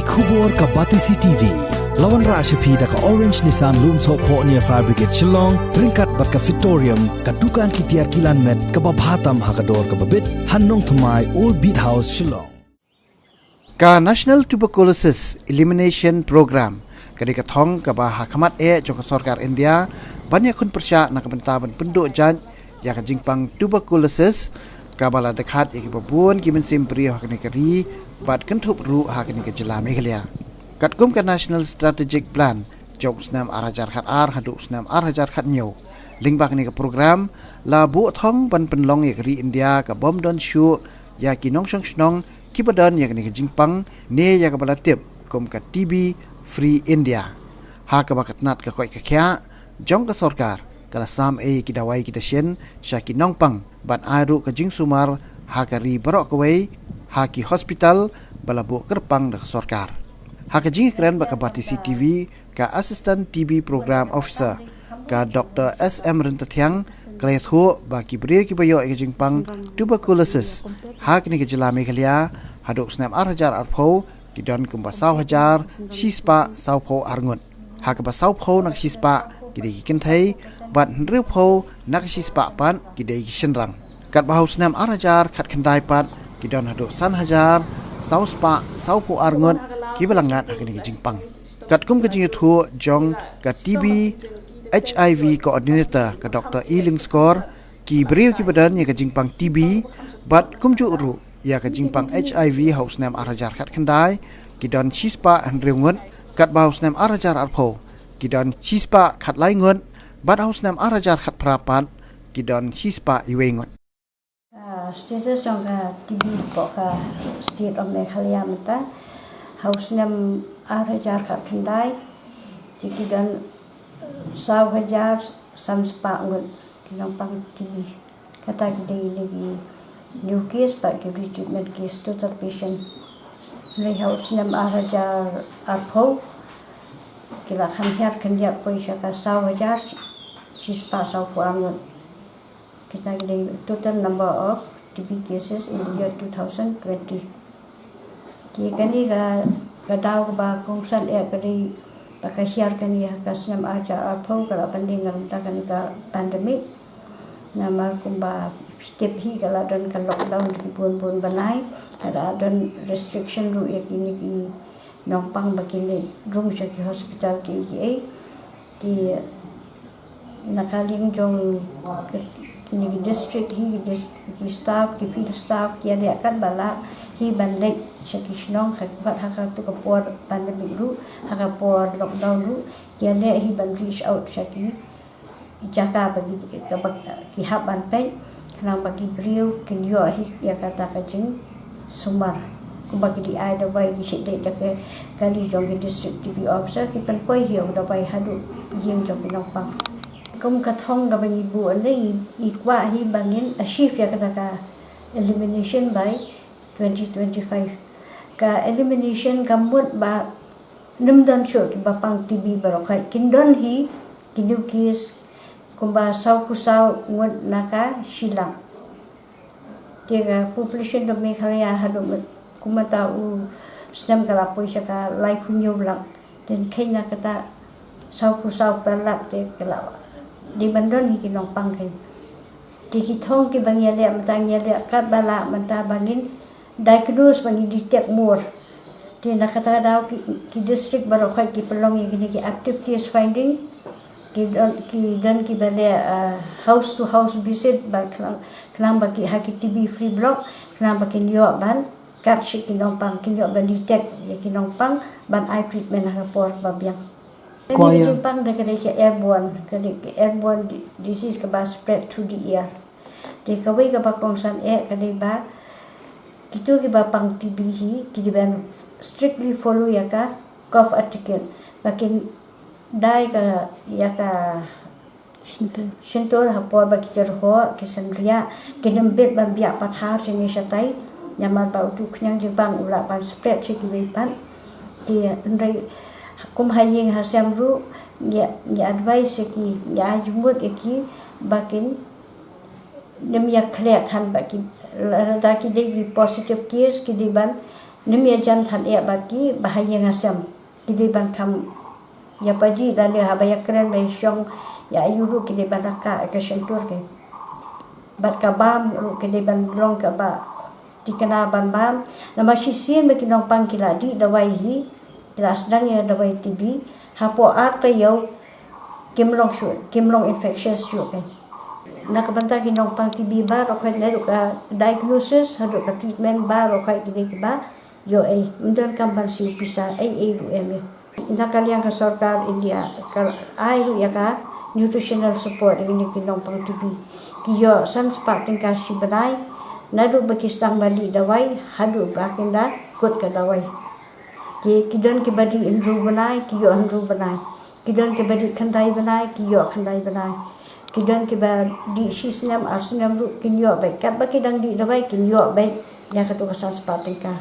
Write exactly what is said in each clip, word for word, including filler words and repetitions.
Khubor ka Batesi T V. La wanrah sha phi da ka Orange Nissan Lumsohphoh near Fire Brigade Shillong, ryngkat bad ka Fitorium, ka dukan ki tiar kilan met kaba bha tam ha ka dor kaba bit, ha Nongthymmai, Old Beat House, Shillong. Ka National Tuberculosis Elimination Program ka dei ka thong kaba ha khmat eh jong ka sorkar India ban ïakhun pyrshah na ka bynta ban pynduh jait ïa ka jingpang tuberculosis, kaba la dkhat ïa kiba bun ki mynsiem briew ha kane ka ri bad kynthup ruh ha kane ka jylla Meghalaya. Katkum ka National Strategic Plan jong u snem ar hajar khat ar haduh u snem ar hajar khat hynñiew, lyngba kane ka program la buh thong ban pynlong ïa ka ri India ka bym don shuh ïa ki nongshong shnong kiba don ïa kane ka jingpang, ne ïa kaba la tip kum ka T B Free India. Ha kaba ka tnat ka koit ka khiah jong ka sorkar ka la sam ei ïa ki dawai ki dashin sha ki nongpang ban ai ruh ka jingsumar ha ka ri baroh kawei ha ki hospital ba la buh kyrpang da ka sorkar. Ha ka jingïakren bad ka Batesi T V, ka Assistant T B Program Officer, ka Doctor S M Ryntathiang, ka la ïathuh ba ki briew kiba ïoh ïa ka jingpang tuberculosis ha kane ka jylla Meghalaya haduh u snem ar hajar arphew ki don kumba saw hajar shispah sawphew ar ngut. Ha kaba sawphew na ka shispah ki dei ki kynthei bad hynriewphew na ka shispah pat ki dei ki shynrang. Katba ha u snem ar hajar khat khyndai pat ki don haduh san hajar saw spah sawphew ar ngut kiba la ngat ha kane ka jingpang. Katkum ka jingïathuh jong ka T B H I V Coordinator, ka Doctor E Lyngskor, ki briew kiba don ïa ka jingpang T B bad kumjuh ruh ïa ka jingpang H I V ha u snem ar hajar khat khyndai ki don shispah hynriew ngut, katba ha u snem ar hajar arphew ki don shispah khat lai ngut, bad ha u snem ar hajar khat phra pat ki don shispah iwei ngut. Ah, status jong ka T B hapoh ka State of Meghalaya mynta, ha u snem ar hajar khat khyndai te ki don saw hajar san spah ngut ki nongpang T B. Kata ki dei na ki new case bad ki retreatment case, total patient. Hynrei ha u snem ar hajar arphew ki la kham hiar khyndiat poi sha ka saw hajar shispah sawphew ar ngut. Kita ki dei total number of T B cases in the year two thousand twenty. Ki kane ka, ka daw kaba kongsan eh ka dei ba ka hiar kane ha ka snem ar hajar arphew ka la pyndeng na ka bynta kane ka pandemic. Namar kumba phi tip hi ka la don ka lockdown ki bun bun bnai, ka la don restriction ruh ïa kine ki nongpang ba kin leit rung sha ki hospital kiei kiei. Te na ka liang jong ki, kine ki district hi, ki dis-, ki staff, ki field staff ki ïaleh katba lah hi ban leit sha ki shnong, ha, bad ha katu ka por pandemic ruh, ha ka por lockdown ruh ki ïaleh hi ban reach out sha ki jaka ba ki, ba ki hap ban peit, khnang ba ki briew kin ïoh hi ïa kata ka jingsumar. Kumba ki dei ai dawai ki shait leit da ka kali jong ki district T B officer, ki pynpoi hi ïa u dawai haduh ïing jong ki nongpang. Kum ka thong kaba ngi buh ne ngi, ngi kwah hi ba ngin achieve ïa kata ka elimination by twenty twenty-five. Ka elimination ka mut ba ym don shuh kiba pang T B baroh khoit, kin don hi ki new case kumba sawphew saw ngut na ka shi lak. Te ka population jong Meghalaya haduh mynta, kum mynta u snem ka la poi sha ka laiphew hynñiew lak. Te kheiñ na kata sawphew saw per lak te ka la dei ban don hi ki nongpang kheiñ. Te ki thong kiba ngi ïaleh mynta, ngi ïaleh katba lah mynta ba ngin diagnose, ba ngin detect more. Te na kata ka daw ki, ki district baroh khoit ki pynlong ïa kine ki active case finding. Ki don, ki don kiba leh, ah, house to house visit ba khnang, khnang ba ki ha ki T B free block, khnang ba kin ïoh ban kat sha ki nongpang, kin ïoh ban detect ïa ki nongpang ban ai treatment ha ka por ba biang. Kane ka jingpang da ka dei ka airborne, ka dei ka airborne di-, disease kaba spread through the air. Te kawei kaba kongsan eh ka dei ba kito kiba pang T B hi ki dei ban strictly follow ïa ka cough etiquette. Ba kin dai ka, ïa ka shyntur ha por ba ki jyrhoh, ki synriah, kin ym bit ban biah pathar shane shatai. Namar ba utu u khñiang jingpang u lah ban spread sha kiwei pat. Te hynrei kum ha ïing ha sem ruh ngi, ngi advise ïa ki, ngi ai jingmut ïa ki ba kin ym ïa khleh than ba ki, lada ki dei ki positive case ki dei ban Nym ïa jan than ïa bad ki ba ha ïing ha sem. Ki dei ban kham ïa pajih da leh haba ïa kren ba ïa shong ïa aïu ruh ki dei ban rah ka ka shyntur ki. Bad ka bam ruh ki dei ban long kaba tikna ban bam. Namar shisien ba ki nongpang ki la dih dawai hi, ki la sdang ïa dawai T B, hapoh ar taïew kim long shuh, kim long infectious shuh ki. Na ka bynta ki nongpang T B baroh khoit, naduh ka diagnosis haduh ka treatment baroh khoit ki dei kiba ïoh ei, ym don kam ban siew pisa ei ei ruh em ei. Na ka liang ka sorkar India ka ai ruh ïa ka nutritional support ïa kine ki nongpang T B. Ki ïoh san spah tyngka shi bnai, naduh ba ki sdang ban dih dawai haduh ba kin da kut ka dawai. Ki, ki don kiba dih hynriew bnai, ki ïoh hynriew bnai. Ki don kiba dih khyndai bnai, ki ïoh khyndai bnai. Ki don kiba dih shi snem, ar snem ruh kin ïoh beit. Katba ki dang dih dawai kin ïoh beit ïa katu ka san spah tyngka.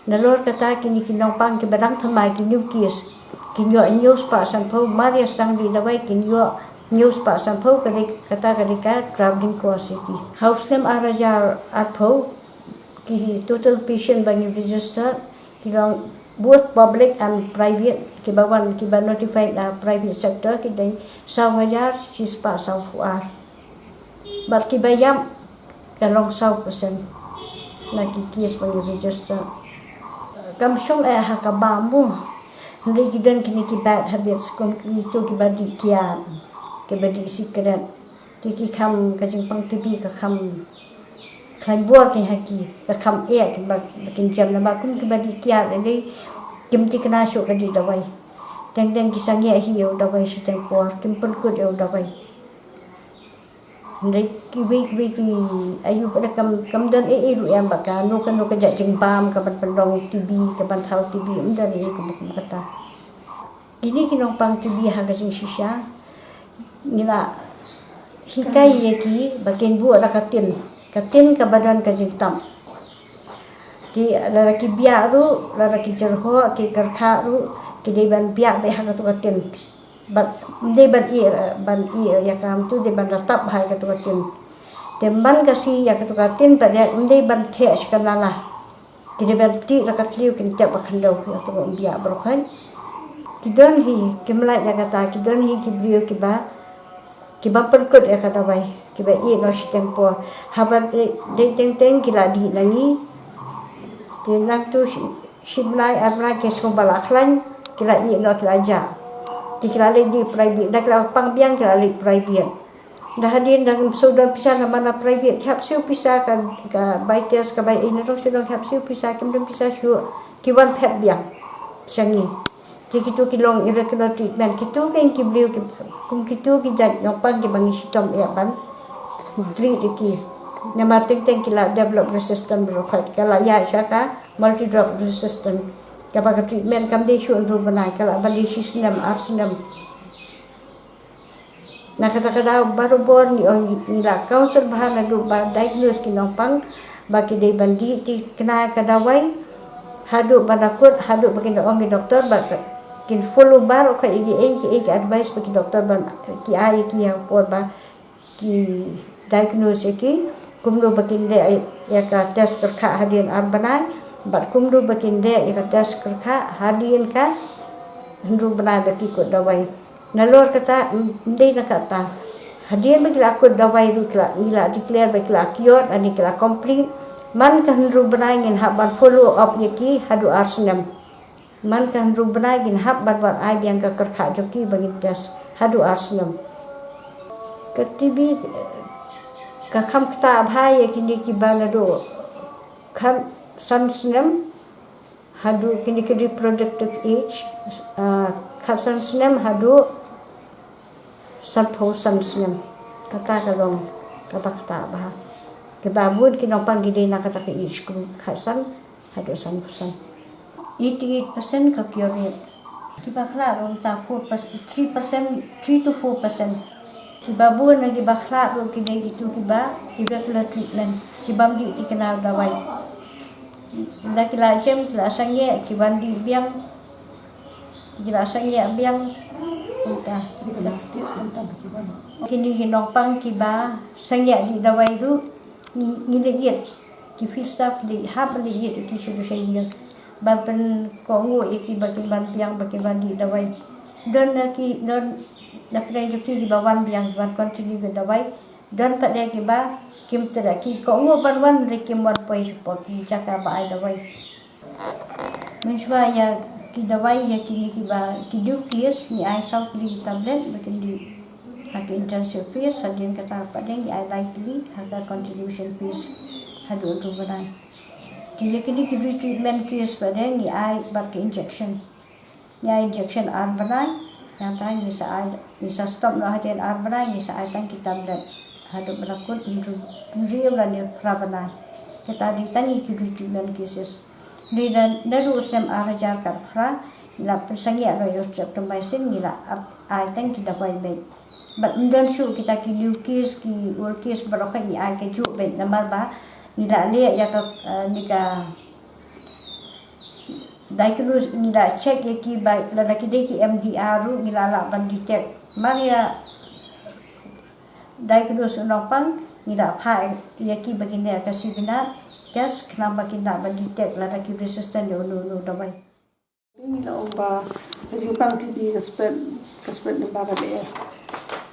Nalor kata kine ki nongpang kiba dang thymmai, ki new case, kin ïoh hynñiew spah sanphew, mar ïa sdang dih dawai kin ïoh hynñiew spah sanphew, ka dei, kata ka dei ka travelling cost ïa ki. Ha u snem ar hajar arphew, ki total patient ba ngi register ki long both public and private, kiba wan, kiba notified na private sector ki dei saw hajar shi spah sawphew ar. Bad kiba ïap ka long saw percent na ki case ba ngi register. Kam shong eh ha ka bam mo. Hynrei ki don kine ki bad habits kum kito kiba dih kiad, kiba dih sikret. Te ki kham, ka jingpang T B ka kham khlaiñ bor ki ha ki, ka kham eh kiba, ba kin jem, namar kum kiba dih kiad lei kim tikna shuh ka dih dawai. Teng teng ki sangeh hi ïa u dawai shiteng por, kim pynkut ïa u dawai. Hynrei kiwei kiwei ki aïu pat kam, kam don ei ei ruh em ba kano kano ka jait jingbam ka ban pynlong T B, ka ban thaw T B, ym don ei ei kum, kum kata. Kine ki nongpang T B ha ka jingshisha ngi la hikai ïa ki ba kin buh da ka tin, ka tin kaba don ka jingtap. Te lada ki biah ruh, lada ki jyrhoh, ki kyrkhat ruh, ki dei ban biah beit ha katu ka tin. Bad ym dei ban ïeh, ban ïeh ïa ka, kumtu dei ban da tap ha katu ka tin. Te man ka sngi ïa katu ka tin pat ym dei ban theh sha ka nala. Ki dei ban tih da ka thliew, kin tep ha khyndew ïa katu ka umbiah baroh khoit. Ki don hi, kim lait ïa kata, ki don hi ki briew kiba, kiba pynkut ïa ka dawai, kiba ïeh noh shiteng por. Haba dei, dei teng teng ki la dih na ngi. Te nangtu shi, shi bnai ar bnai ki sngew ba la khlaiñ, ki la ïeh noh, ki la jah. Te ki la leit dih private, da ki la pang biang ki la leit private. Da hadien da ngim shu don pisa namar na private ki hap siew pisa, ka, ka bai test, ka bai ei, nadong shadong ki hap siew pisa, kim don pisa shuh, ki wan phet biang sha ngi. Te kitu ki long irregular treatment, kitu ki, ki briew ki, kum kitu ki jait nongpang kiba ngi shitom eh ban treat ïa ki. Namar teng teng ki la develop resistant baroh khoit, ka la ïaid sha ka multi drug resistant. Kaba ka treatment kam dei shuh hynriew bnai, ka lah ban dei shi snem, ar snem. Na kata ka daw barabor ngi ong, ngi la counsel bha naduh ba diagnose ki nongpang ba ki dei ban dih tikna ka dawai haduh ba da kut, haduh ba kin da ong ki doktor ba ka, kin follow baroh khoit ïa kiei kiei ki advice ba ki doktor ban, ki ai ïa ki ha ka por ba ki diagnose ïa ki. Kumno ba kin leh ïa ka test kyrkhat hadien ar bnai, bad kumno ba kin leh ïa ka test kyrkhat hadien ka hynriew bnai ba ki kut dawai. Nalor kata, ym, ym dei na kata. Hadien ba ki la kut dawai ruh ki la, ngi la declare ba ki la cured, ani ki la complete. Man ka hynriew bnai ngin hap ban follow up ïa ki haduh ar snem. Man ka hynriew bnai ngin hap ban wan ai biang ka kyrkhat jong ki ba ngin test haduh ar snem. Ka T B ka kham ktah bha ïa kine kiba naduh khatsan snem haduh, kine ki reproductive age, ah, khatsan snem haduh sanphew san snem. Kata ka long kaba ktah bha. Kiba bun ki nongpang ki dei na kata ka age group khatsan haduh sanphew san. Eighty-eight percent ka cure rate. Kiba khlad ruh mynta four percent, three percent, three to four percent. Kiba bun na kiba khlad ruh ki dei kitu kiba irregular treatment, kibym dih tikna dawai. Lada ki la jem, ki la sangeh, ki wan dih biang, ki la sangeh biang. Mynta. Kine ki nongpang kiba sangeh dih dawai ruh ngi, ngi leit ïit. Ki fees staff ki leit, hap leit ïit ki sha dusha ïing. Ba pynkohnguh ïa ki ba kin wan biang, ba kin wan dih dawai. Don na ki, don na pdeng jong ki kiba wan biang, wan continue ka dawai. Don pat de kiba kim treh, ki kohnguh ban wan, hynrei kim wan poi shapoh ki jaka ba ai dawai. Mynshuwa ïa ki dawai ïa kine kiba ki dewcase, ngi ai saw tylli ki tablet ba kin dih ha ka intensive phase, hadien kata pat de ngi ai lai tylli ha ka continuation phase haduh hynriew bnai. Te ïa kine ki retreatment case pat de ngi ai bad ka injection. Ngi ai injection ar bnai, nangta ngi sa ai, ngi sa stop noh hadien ar bnai, ngi sa ai tang ki tablet haduh ba la kut hynriew, hynriew lane phra bnai. Kata dei tang ïa ki retreatment cases. Dei na, naduh u snem ar hajar khatphra, ngi la pynsangeh noh ïa u streptomycin, ngi la ap, ai tang ki dawai beit. Bad ym don shuh kita ki new case, ki old case baroh ngi ai kajuh beit, namar ba ngi la leh ïa ka, eh, ne ka diagnose, ngi la check ïa ki ba lada ki dei ki M D R ruh ngi la lah ban detect. Mar ïa diagnose u nongpang, ngi la phah ïa ki ba kin leh ka Sevenac test, khnang ba kin lah ban detect lada ki resistant ïa uno uno u dawai. Ngi la ong ba ka jingpang T B ka spread, ka spread lyngba ka lyer.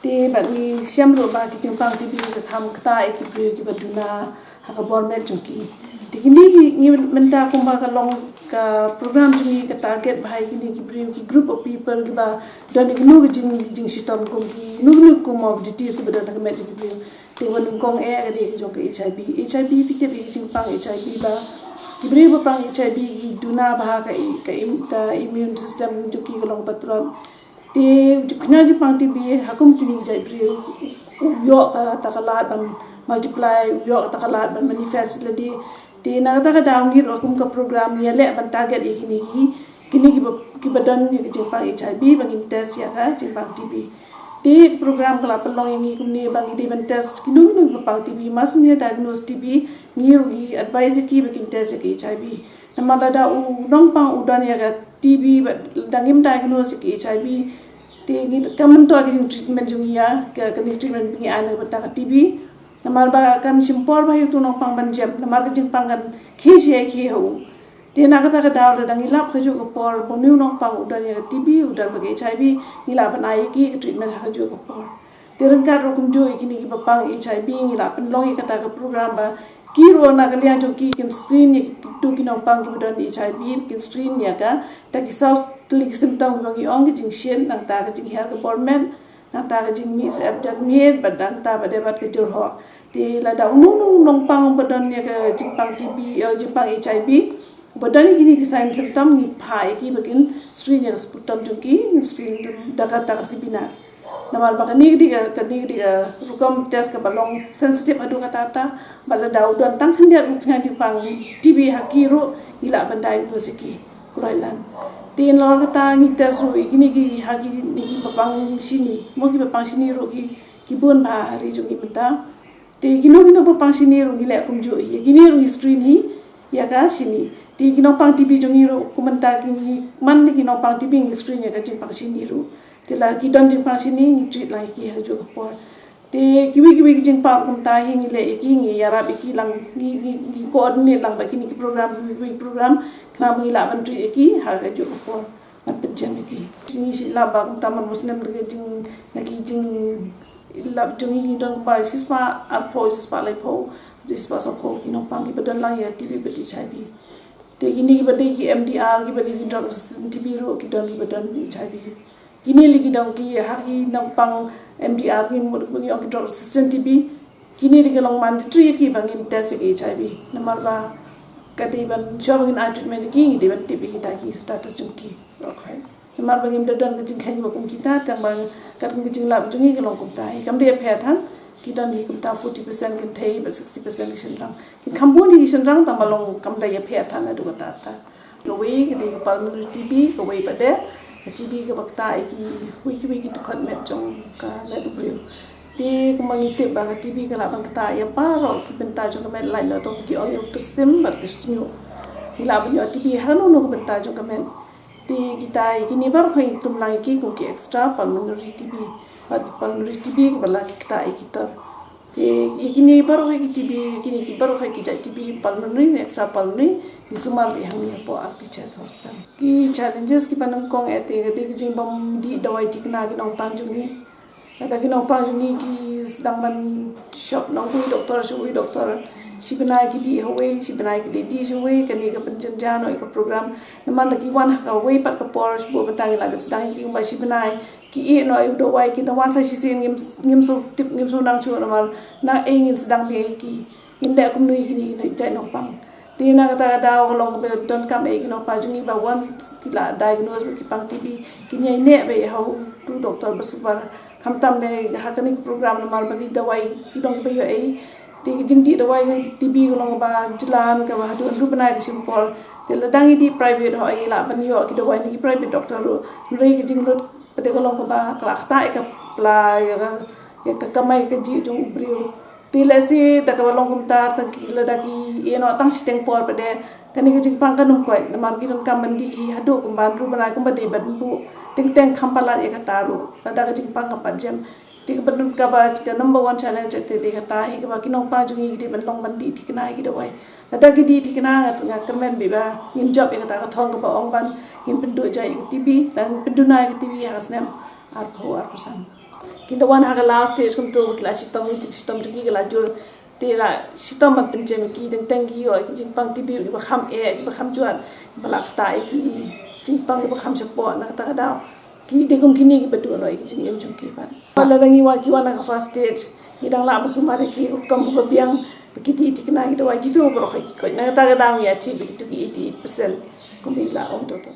Te bad ngi shem ruh ba ka jingpang T B ka kham ktah ïa ki briew kiba duna ha ka bor met jong ki. Te kine ki, ngi mynta kumba ka long ka program jong ngi ka target bha ïa kine ki briew, ki group of people kiba don ïa kino ka jing, jingshitom kum ki, kino kino ki comorbidities kiba don ha ka met jong ki briew. Te ba nyngkong eh ka dei ka jong ka H I V. H I V, phi tip ïa ka jingpang H I V ba ki briew ba pang H I V ki duna bha ka i-, ka im-, ka immune system jong ki ka long patlot. Te u jingpang T B ha kum kine ki jait briew u ïoh kata ka lad ban multiply, u ïoh kata ka lad ban manifest lade. Te na kata ka daw ngi ruh ha kum ka program ngi ïaleh ban target ïa kine ki, kine kiba, kiba don ïa ka jingpang H I V ba ngin test ïa ka jingpang T B. Te ka program ka la pynlong ïa ngi kumne ba ngi dei ban test kino kino kiba pang T B, mar shu diagnose T B ngi ruh ngi advise ïa ki ba kin test ïa ka H I V. Namar lada u nongpang u don ïa ka T B bad lada ngim diagnose ïa ka H I V, te ngi, kam myntoi ka jingtreatment jong ngi ïa ka, kane ka treatment ba ngi ai na ka bynta ka T B. Namar ba kan shim por bha ïa uto u nongpang ban jep, namar ka jingpang kan khie sha ïa ki ha u. Te na kata ka daw lada ngi lap kajuh ka por ba une u nongpang u don ïa ka T B, u don bad ka H I V, ngi lah ban ai ïa ki ka treatment ha kajuh ka por. Te ryngkat ruh kumjuh ïa kine kiba pang H I V ngi lah pynlong ïa kata ka program ba ki ruh na ka liang jong ki kin screen ïa kito ki nongpang kiba don H I V, kin screen ïa ka, da ki saw tylli ki symptom kiba ngi ong, ka jingshit, nangta ka jinghiar ka bor met, nangta ka jingmih syep janmiet, bad nangta bad dei bad ka jyrhoh. Te lada uno uno u nongpang ba don ïa ka jingpang T B, eh, jingpang H I V, ba don ïa kine ki sign symptom, ngi phah ïa ki ba kin screen ïa ka sputum jong ki, ngin screen da kata ka Sevenac. Namar ba kane ka dei ka, kane ka dei ka rukom test kaba long sensitive haduh katta katta, bad lada u don tang khyndiat u khñiang jingpang T B ha ki ruh ngi lah ban diagnose ïa ki kloi lan. Te nalor kata ngi test ruh ïa kine ki, ha kine kiba pang shini, mo kiba pang shini ruh ki, ki bun bha ha ri jong ngi mynta. Te kino kino ba pang shini ruh ngi leh kumjuh hi, ïa kine ruh ngi screen hi ïa ka shini. Te ki nongpang T B jong ngi ruh kum mynta ki, man ki nongpang T B ngi screen ïa ka jingpang shini ruh. Te la ki don jingpang shini ngi treat lang ïa ki ha kajuh ka por. Te kiwei kiwei ki jingpang kumta hi ngi leh ïa ki, ngi ïarap ïa ki lang, ngi, ngi, ngi coordinate lang bad kine ki program, kiwei kiwei ki program, khnang ba ngi lah ban treat ïa ki ha kajuh ka por. Ban pynjem ïa ki. Ngi shu lap ba kumta man muslim da ka jing, na ki jinglap jong ngi don kumba shispah arphew, shispah laiphew, shispah sawphew ki nongpang kiba don lang ïa T B bad H I V. Te kine kiba dei ki M D R, kiba dei ki drug resistant T B ruh ki don kiba don H I V. Kine lei ki don ki, ha ki nongpang M D R ki mut ba ngi ong ki drug resistant T B. Kine lei ki long mandatory ïa ki ba ngin test ïa ki H I V. Namar ba ka dei ban, shuwa ba ngin ai treatment ïa ki, ngi dei ban tip ïa kita ki status jong ki. Okay. Namar ba ngim da don ka jingkheiñ ba kum kita, tang ba katkum ka jinglap jong ngi ka long kumta. Hi kam dei ïapher than, ki don hi kumta forty percent kynthei bad sixty percent ki shynrang. Kin kham bun hi ki shynrang tang ba long kam dei ïapher than naduh katta katta. Kawei ka dei ka pulmonary T B, kawei pat de ka T B kaba ktah ïa kiwei kiwei ki dkhot met jong ka met u briew. Te kumba ngi tip ba ka T B ka lah ban ktah ïa baroh ki bynta jong ka met, lait noh tang ki ong ïa u tyrsim bad ka shñiuh. Ngi lah ban ïoh T B ha kano kano ka bynta jong ka met. Te kita ïa kine baroh ngi kynmaw lang ïa ki kum ki extra pulmonary T B. Bad ki pulmonary T B kiba la ki ktah ïa ki tor. Ïa kine baroh ki T B, kine ki baroh ki jait T B, pulmonary ne extra pulmonary, ngi sumar beit hangne hapoh R P H S Hospital. Ki challenges kiba nyngkong eh te ka dei ka jingbym dih dawai thikna ki nongpang jong ngi. Kata ki nongpang jong ngi ki sdang ban shop na uwei doktor sha uwei doktor. Shi bnai ki dih ha uwei, shi bnai ki dih, dih sha uwei, kane ka pynjynjar noh ïa ka program. Namar lada ki wan ha kawei pat ka por, shu buh bynta ngi la dep sdang ïa ki, kumba shi bnai ki ïeh noh ïa u dawai, ki dang wan sa shisien ngim, ngim shu tip, ngim shu nang shuh namar na ei ngin sdang ïa ki. Ngin leh kumno ïa kine ki jait nongpang. Te na kata ka daw ka long kaba donkam eh ki nongpang jong ngi ba once ki la diagnose ba ki pang T B, kin ïai neh beit ha utu u doktor ba super. Khamtam ne ha kane ka program namar ba ki dawai ki long kiba ïoh ei. Te ka jingdih dawai ka T B ka long kaba jlan, kaba haduh hynriew bnai ka shim por. Te lada ngi dih private, hooid ngi lah ban ïoh ki dawai na ki private doctor ruh. Hynrei ka jinglut pat de ka long kaba ka la ktah ïa ka pla, ïa ka, ïa ka kamai kajih jong u briew. Te lehse da kaba long kumta, tang ki, lada ki ïeh noh tang shiteng por pat de, kane ka jingpang kan ym koit, namar ki donkam ban dih hi haduh kumba hynriew bnai kumba dei ban buh. Teng teng kham palat ïa kata ruh, lada ka jingpang kam pat jem. Te kaba don, kaba ka number one challenge te dei kata hi, kaba ki nongpang jong ngi ki dei ban long ban dih thikna ïa ki dawai. Lada ki dih thikna, nga, nga kyrmen beit ba ngin jop ïa kata ka thong kaba ong ban ngin pynduh jait ïa ka T B, lane ngin pynduna ïa ka T B ha ka snem arphew arphew san. Kin da wan ha ka last stage kumto, ki la shitom, shitom jong ki ka la jur. Te la shitom ban pynjem ïa ki, teng teng ki ïoh ïa ki jingpang T B kiba kham eh, kiba kham jwat, kiba la ktah ïa ki jingpang kiba kham shapoh. Na kata ka daw ki dei kum kine kiba duh noh ïa ki jingim jong ki pat. Lada ngi wan, ki wan ha ka first stage, ngi dang lah ban sumar ïa ki rukom kaba biang ba ki dih thikna ïa ki dawai, kito baroh ki koit. Na kata ka daw ngi achieve ïa kito ki eighty-eight percent kumba i la ong doktor.